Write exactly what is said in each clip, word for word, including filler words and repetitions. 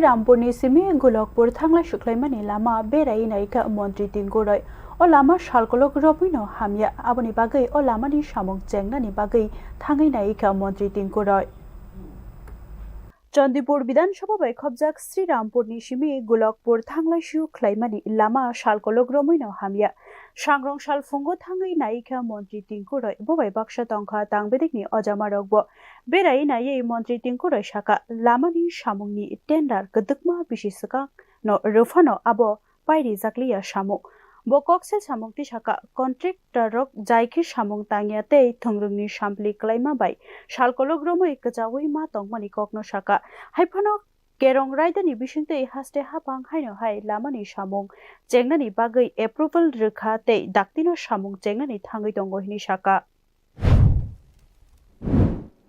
Rampurni simi Golokpur thanglai sukhlaimani lama berai naikha Montri Tinku Roy. O lama salkolok romwino hamya, aboni bagwi o lamani samung chengnani bagwi thangwi naikha Montri Tinku Roy. Chandipur Bidhan Sabha bai khopjak Sri Rampurni simi Golokpur thanglai sukhlaimani lama salkolok romwino hamya. Sangrong salphungo thangwi naikha Montri Tinku Roy, bo bai baksa tongkha tang bedekni ojamarokbo. Berai naiwi Montri Tinku Roy saka, lamani samungni tender kwdwkma bisi swkang no rwphano abo pairijakliya samung. Bo kokse samung tisaka, contractor rok jai khe samung tangya tei thwngrwngni sampli kwlaima bai salkolok romwi kwchaui ma tongmani kokno saka. Haiphano kerong raidani bisingtwi haste haphang haino hai lamani samung chengnani bagwi approval rwkha tei daktino samung chengnani thangwi tongo hwnwi saka.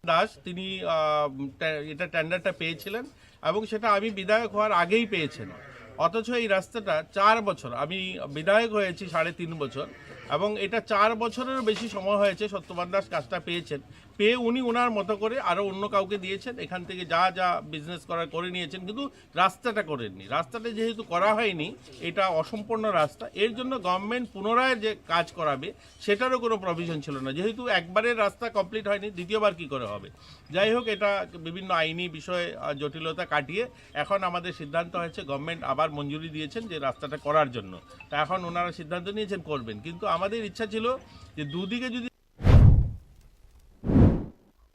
Das, তিনি আহ, টে- এটা টেন্ডারটা পেয়েছিলেন এবং সেটা আমি বিধায়ক হওয়ার আগেই পেয়েছেন। অথচ এই রাস্তাটা চার বছর, আমি বিধায়ক হয়েছি সাড়ে তিন বছর, এবং এটা চার বছরেরও বেশি সময় হয়েছে সত্যবান দাস কাজটা পেয়েছেন। পেয়ে উনি ওনার মতো করে আরও অন্য কাউকে দিয়েছেন, এখান থেকে যা যা বিজনেস করার করে নিয়েছেন, কিন্তু রাস্তাটা করেননি। রাস্তাটা যেহেতু করা হয়নি, এটা অসম্পূর্ণ রাস্তা, এর জন্য গভর্নমেন্ট পুনরায় যে কাজ করাবে, সেটারও কোনো প্রভিশন ছিল না। যেহেতু একবারের রাস্তা কমপ্লিট হয়নি, দ্বিতীয়বার কি করে হবে? যাই হোক, এটা বিভিন্ন আইনি বিষয়, আহ, জটিলতা কাটিয়ে এখন আমাদের সিদ্ধান্ত হয়েছে, গভর্নমেন্ট আবার মঞ্জুরি দিয়েছেন যে রাস্তাটা করার জন্য। তা এখন ওনারা সিদ্ধান্ত নিয়েছেন করবেন, কিন্তু আমাদের ইচ্ছা ছিল যে দুদিকে যদি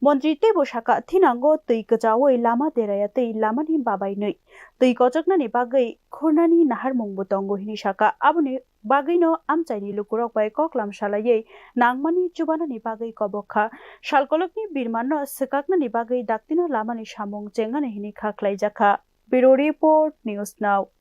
Montri teibo saka, thinango twi kwchaui lama deraya tei lamani babainwi twi kochoknani bagwi khurnani naharmungbo tongo hwnwi saka. Aboni bagwino amchaini lukurok bai koklam salaiwi nangmani chubanani bagwi kobok kha. Salkolokni birmanno swkaknani bagwi daktino lamani samung chengnani hwnwi kha khlaijakha. Bureau Report, News Now.